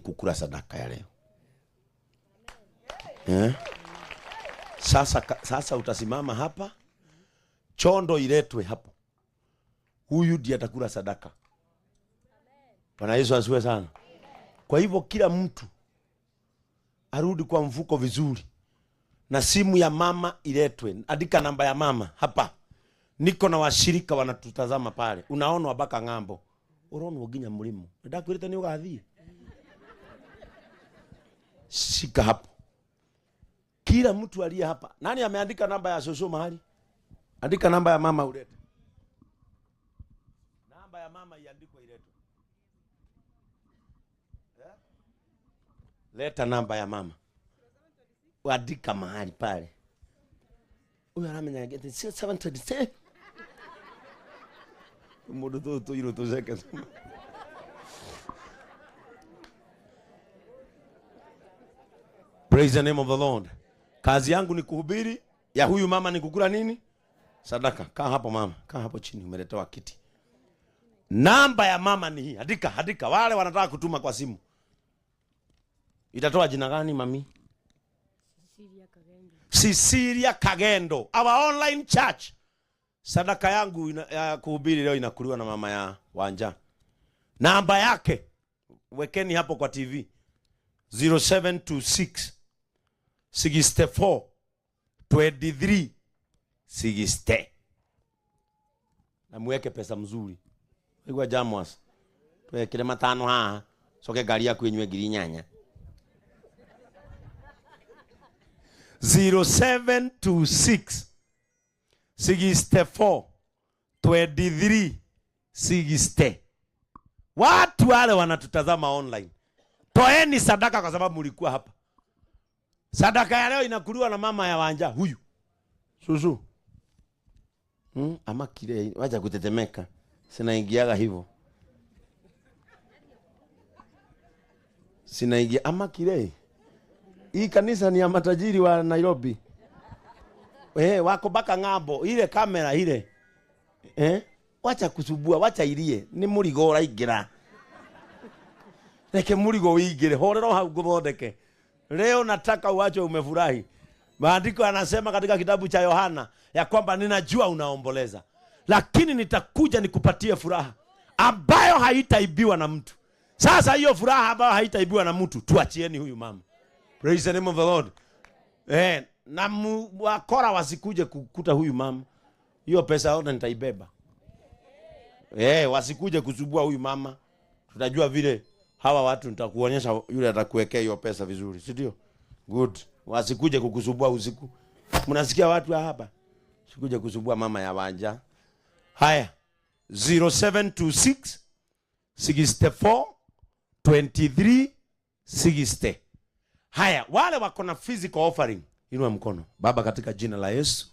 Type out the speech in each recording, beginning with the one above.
kukula sadaka ya leo, eh? Sasa utasimama hapa, chondo iletwe hapo, huyu ndiye atakula sadaka. Bwana Yesu asifiwe sana. Kwa hivyo kila mtu arudi kwa mfuko vizuri, na simu ya mama iletwe. Andika namba ya mama hapa. Niko na washirika wanatutazama pale, unaonwa mpaka ng'ambo, uronwo nginya mlimo ndakwirite ni ugathie. Shika hapo, kila mtu aliye hapa. Nani ameandika namba ya shosho mahali? Andika namba ya mama ulete. Namba ya mama iandikwe iletwe. Yeah? Leta namba ya mama. Andika mahali pale. Huyu aramenya ngete 726. Mundu tu tuiru tuceke. Praise the name of the Lord. Kazi yangu ni kuhubiri, ya huyu mama ni kukula nini? Sadaka. Kaa hapo mama, kaa hapo chini, umeletewa kiti. Namba ya mama ni hii. Andika, andika. Wale wanataka kutuma kwa simu. Itatoa jina gani mami? Cecilia Kagendo. Cecilia Kagendo, our online church. Sadaka yangu ya kuhubiri leo inakuliwa na mama ya Wanja. Namba yake wekeni hapo kwa TV. 0726 64 23 60. Na muweke pesa mzuri. Igwa jamwas. Twekire matano haha. Soke gari yaku inywe ngiri inyanya. 0726 64 23 60. Watu wale wanatutazama online, toeni sadaka kwa sababu mlikuwa hapa. Sadaka ya leo inakuliwa na mama ya Wanja huyu Susu. Ama kile wacha kutetemeka, sinaingiaga hivyo, sinaingia ama kile. Hii kanisa ni ya matajiri wa Nairobi. Wako baka ng'ambo ile kamera ile. Wacha kusubua, wacha irie. Ni murigo uraingira. Reke murigo uingire, horero hau nguthondeke. Leo nataka uache umefurahi. Maandiko yanasema katika kitabu cha Yohana ya kwamba ninajua unaomboleza, lakini nitakuja nikupatie furaha ambayo haitaibiwa na mtu. Sasa hiyo furaha ambayo haitaibiwa na mtu, tuachieni huyu mama. Praise the name of the Lord. Na wakora wasikuje kukuta huyu mama. Hiyo pesa yote nitaibeba. Wasikuje kusubua huyu mama. Tutajua vile hawa watu, nitakuonyesha yule atakuwekea hiyo pesa vizuri, si ndio? Good. Wasikuje kukusubua usiku. Mnasikia watu hapa? Sikuje kusubua mama ya Wanja. Haya. 0726 64 23 60. Haya, wale wako na physical offering, inua mkono. Baba, katika jina la Yesu,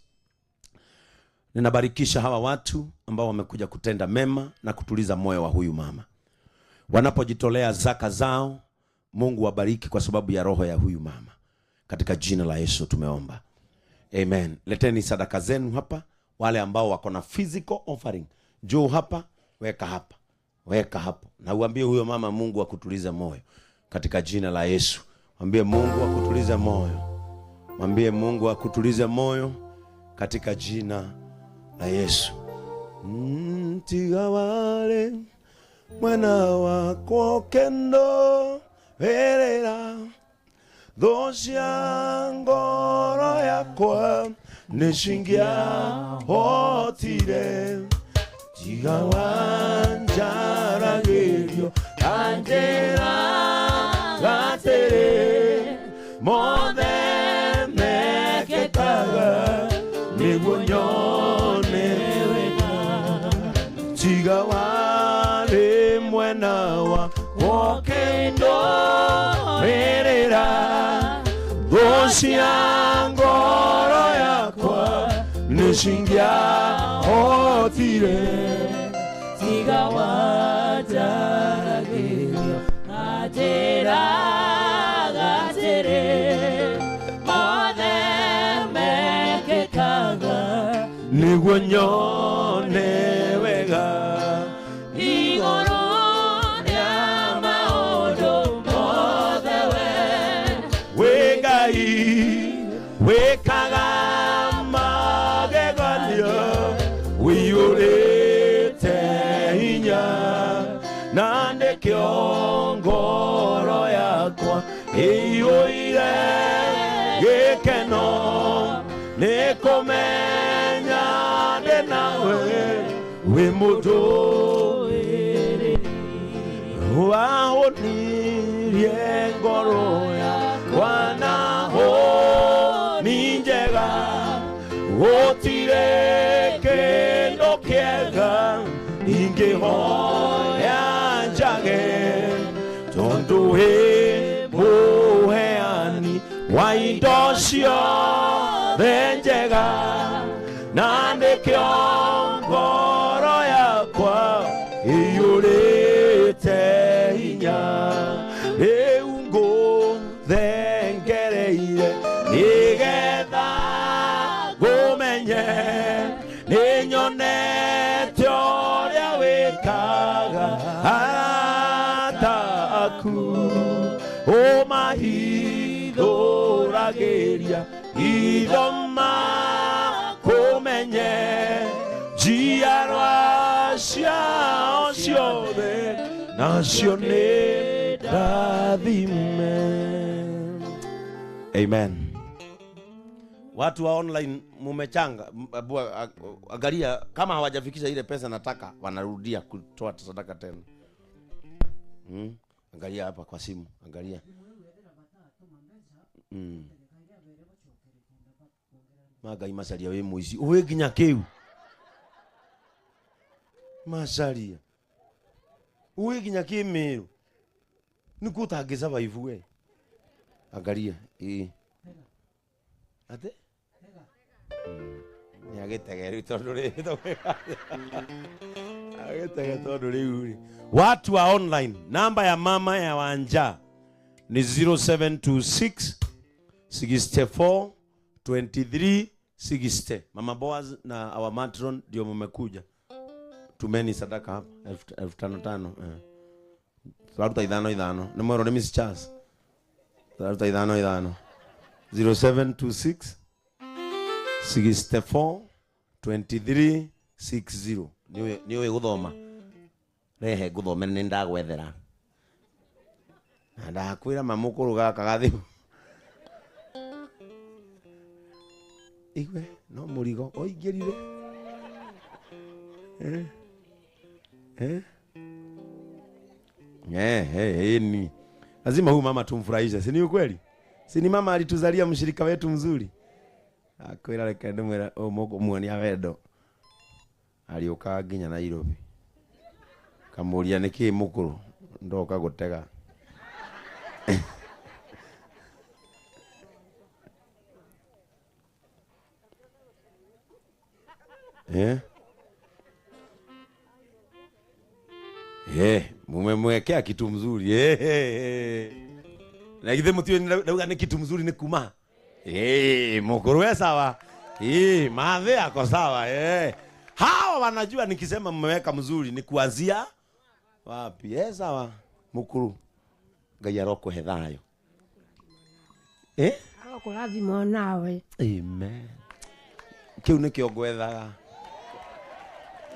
ninabarikisha hawa watu ambao wamekuja kutenda mema na kutuliza moyo wa huyu mama. Wanapojitolea zaka zao, Mungu wabariki kwa sababu ya roho ya huyu mama. Katika jina la Yesu tumeomba. Amen. Leteni sadaka zenu hapa. Wale ambao wako na physical offering, njoo hapa, weka hapa, weka hapo. Na uambie huyo mama Mungu akutulize moyo katika jina la Yesu. Mwambie Mungu akutulize moyo. Mwambie Mungu akutulize moyo katika jina la Yesu. Tigawale mwana wako kendo verera dhosia ngoro yakwa nishingia hotire tigawanjaragerio anjera gatere mothe mekekaga niguo nyone wega tigawale mwena wa wokendo merera dhosia ngoro yakwa nishingia hotire tigawajaragerio ajera gatere mothe mekekaga niguo nyone wega igoro rĩa maũndũ mothe. Ngai wĩkaga mageganio wĩiyũrĩte hinya na nĩkĩo ngoro yakwa ĩiyũire gĩkeno nĩ kũmenya ndĩ nawe wĩ mũndũ wahonirie ngoro yakwa na honi njega gũtirĩ kĩndũ kĩega ingĩhoya njage tondũ wĩ mũheani wa indo ciothe njega na nĩkĩo ngoro yakwa ĩiyũrĩte hinya rĩu ngũthengereire nĩgetha ngũmenye nĩnyonete ũrĩa wĩkaga arata aku ũmahithũragĩria itho makũmenye njiarwa ciao ciothe nacio nĩ ndathime. Amen. Watu wa online mumechanga, angalia kama hawajafikisha ile pesa nataka, wanarudia kutoa sadaka tena. Angalia hapa kwa simu, angalia. Magai macaria wĩ mũici, ũĩ nginya kĩu. Macaria. Ũĩ nginya kĩmĩrũ. Nĩkuo ũtangĩ survive we. Angalia, ĩĩ. Ate? Nĩ agĩtege rĩu tondũ rĩ agĩtege tondũ rĩu rĩ. Watu wa online, namba ya mama ya Wanja ni 0726 64 23 60. Mama Boaz na our matron ndio mmekuja. Tumeni sadaka hapa 5,000. Tũraruta ithano ithano. Nĩ mwerwo nĩ Miss Charles. Tũraruta ithano ithano. 0726 64 23 60. Nĩ ũĩ gũthoma. Rehe ngũthomere nĩ ndagwethera. Na ndakwĩra mamũkũrũ gaka gathimũ. Igwe no mũrigo oingĩrire. Ni lazima huyu mama tumfurahishe, si ni ukweli? Si ni mama alituzalia mshirika wetu mzuri. Akwĩra reke ndĩmwĩre ũyũ mũkũmuonia wendo. Ariũka nginya Nairobi. Kamũria nĩkĩ mũkũrũ ndoka gũtega. Mumemwekea kitu mzuri. Na githe mutiwe ndauga ni kitu mzuri ni kuma. Mukuru we sawa. Mathe ako sawa. Hawa wanajua nikisema mmeweka mzuri ni kuanzia wapi. Sawa. Mukuru. Ngai arokũhe thayũ. Arokũrathima nawe. Amen. Kĩu nĩkĩo ngwethaga.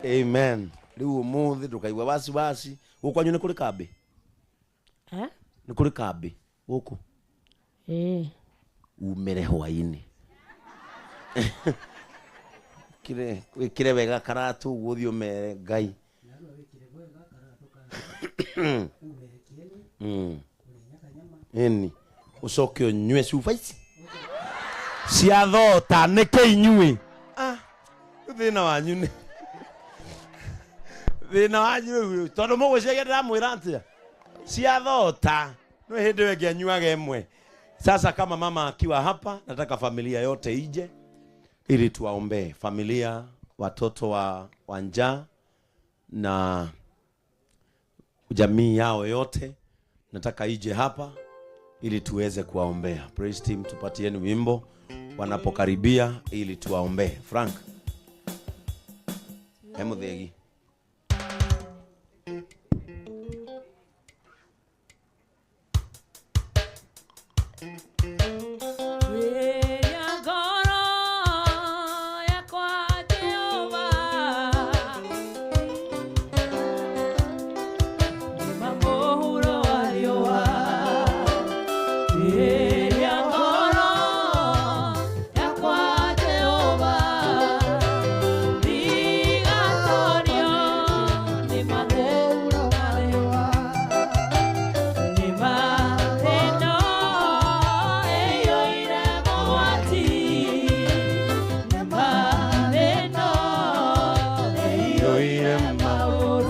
Amen. Rĩu ũmũthĩ ndũkaigua wasiwasi. Gũkũ kwanyu nĩ kũrĩ kambĩ? Nĩ kũrĩ kambĩ gũkũ? Umĩre hwaĩ-inĩ. Wĩkĩre wega karatũ ũguo ũthiĩ ũmere Ngai. Ĩni. Ũcoke ũnyue cuba ici cia thota nĩkĩ inyuĩ? Thĩna wanyu nĩ thĩna wanyu rĩu tondũ mũgwĩciria ndĩramwĩra atĩa cia thota no hĩndĩ ĩyo ĩngĩ anyuaga ĩmwe. Sasa kama mama akiwa hapa, nataka familia yote ije ili tuwaombee familia, watoto wa Wanja na jamii yao yote. Nataka ije hapa ili tuweze kuwaombea. Praise team, tupatieni wimbo wanapokaribia ili tuwaombee. Frank Hemuthegi.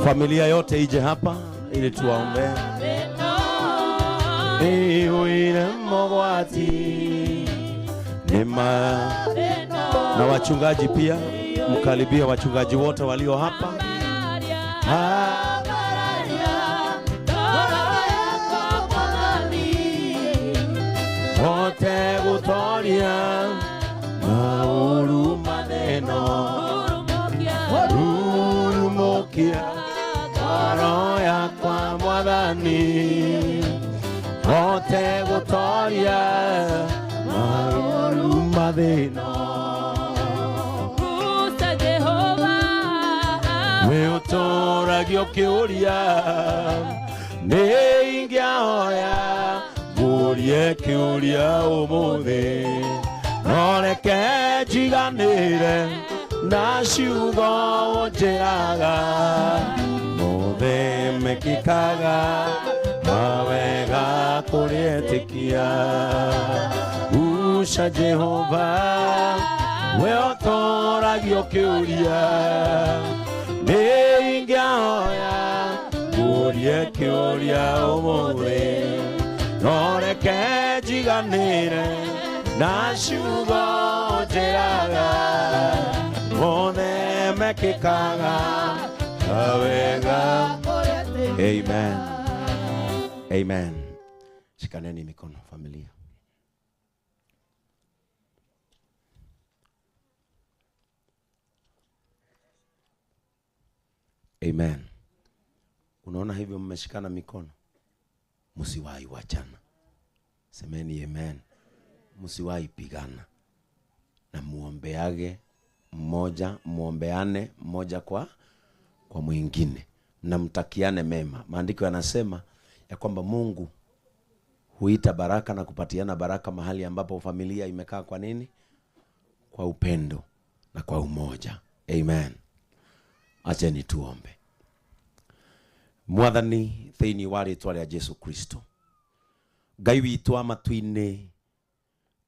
Familia yote ije hapa ili tuwaombee. Iyuire mogwati nema na wachungaji pia mkaribia wachungaji wote walio hapa. Ha, hote gutoria mauru maneno rurumukia ngoro yakwa mwathani hote gutoria mauru mathĩna wĩ ũtũragio kĩũria nĩ ingĩahoya ngũrie kĩũria ũmũthĩ no reke njiganĩre na ciugo ũnjĩraga mothe mekĩkaga mawega kũrĩ etĩkia Usha Jehova we ũtũragio kĩũria nĩ ingĩahoya ngũrie kĩũria ũmũthĩ no reke njiganĩre na ciugo njĩraga mothe mekĩkaga mawega. Amen. Amen. Shikaneni mikono familia. Amen. Unaona hivyo mmeshikana mikono, msiwahi wachana. Semeni amen. Msiwahi pigana, na muombeage mmoja, muombeane mmoja kwa mwingine, na mtakiane mema. Maandiko yanasema ya kwamba Mungu huita baraka na kupatiana baraka mahali ambapo familia imekaa kwa nini? Kwa upendo na kwa umoja. Amen. Acheni tuombe. Mwathani thĩinĩ wa rĩtwa rĩa Jesu Kristo, Ngai witũ wa matu-inĩ,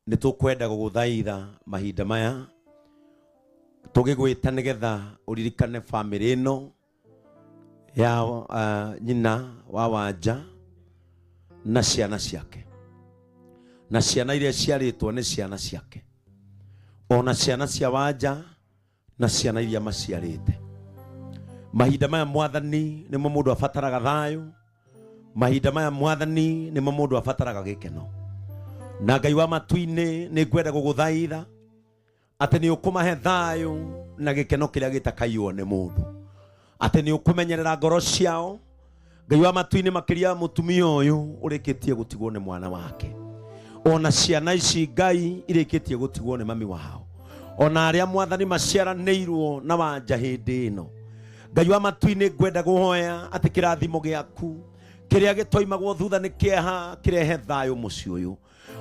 nĩ tũkwenda gũgũthaitha mahinda maya tũgĩgwĩta nĩgetha ũririkane bamĩrĩ ĩno ya nyina wa Wanja na ciana ciake, na ciana iria ciarĩtwo nĩ ciana ciake, ona ciana cia Wanja na ciana iria maciarĩte. Mahinda maya Mwathani nĩmo mũndũ abataraga thayũ, mahinda maya Mwathani nĩmo mũndũ abataraga gĩkeno. Na Ngai wa matu-inĩ nĩ ngwenda gũgũthaitha atĩ nĩ ũkũmahe thayũ na gĩkeno kĩrĩa gĩtakaiywo nĩ mũndũ, atĩ nĩ ũkũmenyerera ngoro ciao. Ngai wa matu-inĩ, makĩria mũtumia ũyũ ũrĩkĩtie gũtigwo nĩ mwana wake, ona ciana ici Ngai irĩkĩtie gũtigwo nĩ mami wao, ona arĩa Mwathani maciaranĩirwo na Wanja hĩndĩ ĩno. Ngai wa matu-inĩ ngwenda kũhoya atĩ kĩrathimo gĩaku kĩrĩa gĩtoimagwo thutha nĩ kĩeha kĩrehe thayũ mũciĩ ũyũ.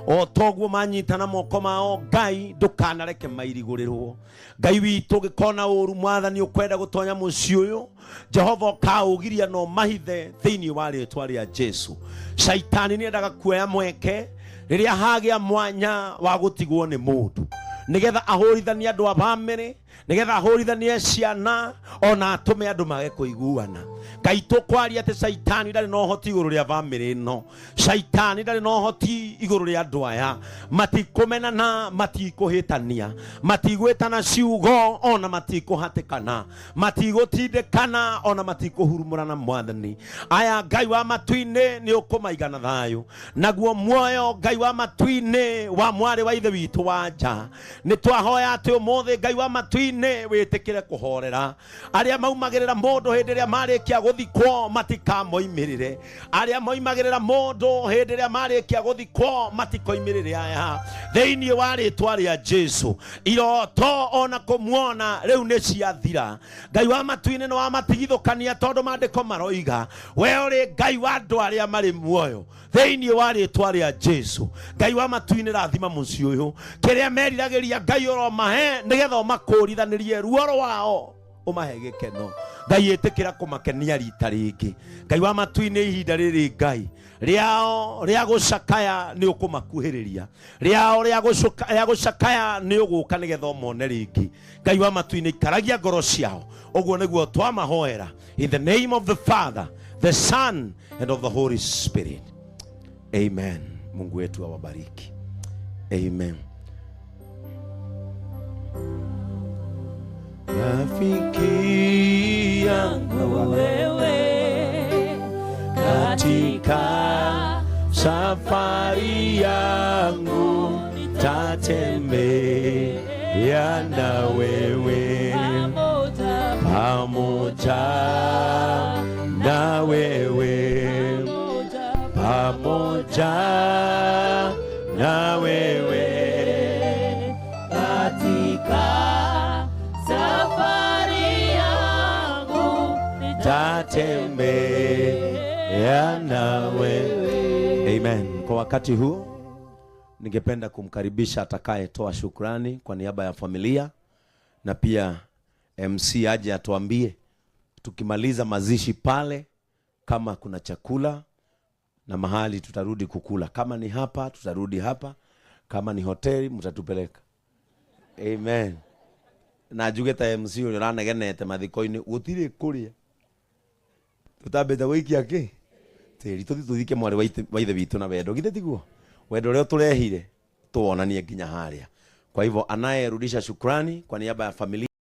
O toguo manyitana moko mao, Ngai ndũkanareke mairigũrĩrwo. Ngai witũ ũngĩkona ũru Mwathani ũkwenda gũtonya mũciĩ ũyũ, Jehova ũkaũgiria no mahithe thĩinĩ wa rĩtwa rĩa Jesu. Shaitani nĩendaga kuoya mweke rĩrĩa hagĩa mwanya wa gũtigwo nĩ mũndũ, nĩgetha ahũrithanie andũ a bamĩrĩ, nĩgetha ahũrithanie ciana, ona atũme andũ mage kũiguana. Ngai tũkwaria atĩ Shaitani ndarĩ na ũhoti igũrũ rĩa bamĩrĩ ĩno, Shaitani ndarĩ na ũhoti igũrũ rĩa andũ aya. Matikũmenana, matikũhĩtania, matigwĩtana ciugo, ona matikũhatĩkana, matigũtindĩkana, ona matikũhurumũrana. Mwathani aya Ngai wa matu-inĩ nĩ ũkũmaigana thayũ, naguo muoyo Ngai wa matu-inĩ wa mwarĩ wa ithe witũ Wanja, nĩ twahoya atĩ ũmũthĩ Ngai wa matu-inĩ wĩtĩkĩre kũhorera. Arĩa maumagĩrĩra mũndũ hĩndĩ ĩrĩa marĩkia gũthikwo matikamoimĩrĩre, arĩa moimagĩrĩra mũndũ hĩndĩ ĩrĩa marĩkia gũthikwo matikoimĩrĩre aya thĩinĩ wa rĩtwa rĩa Jesu. Iroto ona kũmuona rĩu nĩ ciathira. Ngai wa matu-inĩ nĩ wamatigithũkania, tondũ maandĩko maroiga we ũrĩ Ngai wa andũ arĩa marĩ muoyo. Thĩinĩ wa rĩtwa rĩa Jesu, Ngai wa matu-inĩ rathima mũciĩ ũyũ, kĩrĩa meriragĩria Ngai ũromahe, nĩgetha ũmakũrithanĩrie ruo rwao. Ũmahe gĩkeno, Ngai. Ĩtĩkĩra kũmakenia rita rĩngĩ, Ngai wa matu-inĩ. Ihinda rĩrĩ, Ngai, rĩao rĩa gũcakaya, nĩ ũkũmakuhĩrĩria. Rĩao rĩa gũcakaya, nĩ ũgũka nĩgetha ũmone rĩngĩ. Ngai wa matu-inĩ, ikaragia ngoro ciao. Ũguo nĩguo twamahoera, in the name of the Father, the Son and of the Holy Spirit, amen. Mungu wetu awabariki. Amen. Rafiki yangu wewe katika safari yangu, tatembea na wewe, pamoja, pamoja na wewe, pamoja, pamoja na wewe katika safari yangu, tatembea na wewe. Amen. Kwa wakati huu ningependa kumkaribisha atakayetoa shukrani kwa niaba ya familia na pia MC aje atuambie tukimaliza mazishi pale kama kuna chakula na mahali tutarudi kukula. Kama ni hapa, tutarudi hapa. Kama ni hoteli, mtatupeleka. Amen. Na njuge ta MC ũrĩa ũranegenete mathiko-inĩ, gũtirĩ kũrĩa tutambĩte gũikia kĩ tĩri, tũthi tũthike mwarĩ wa ithe witũ na wendo. Githĩ tiguo wendo ũrĩa tũrehire tuwonanie nginya harĩa? Kwa hivyo anayerudisha shukrani kwa niaba ya familia.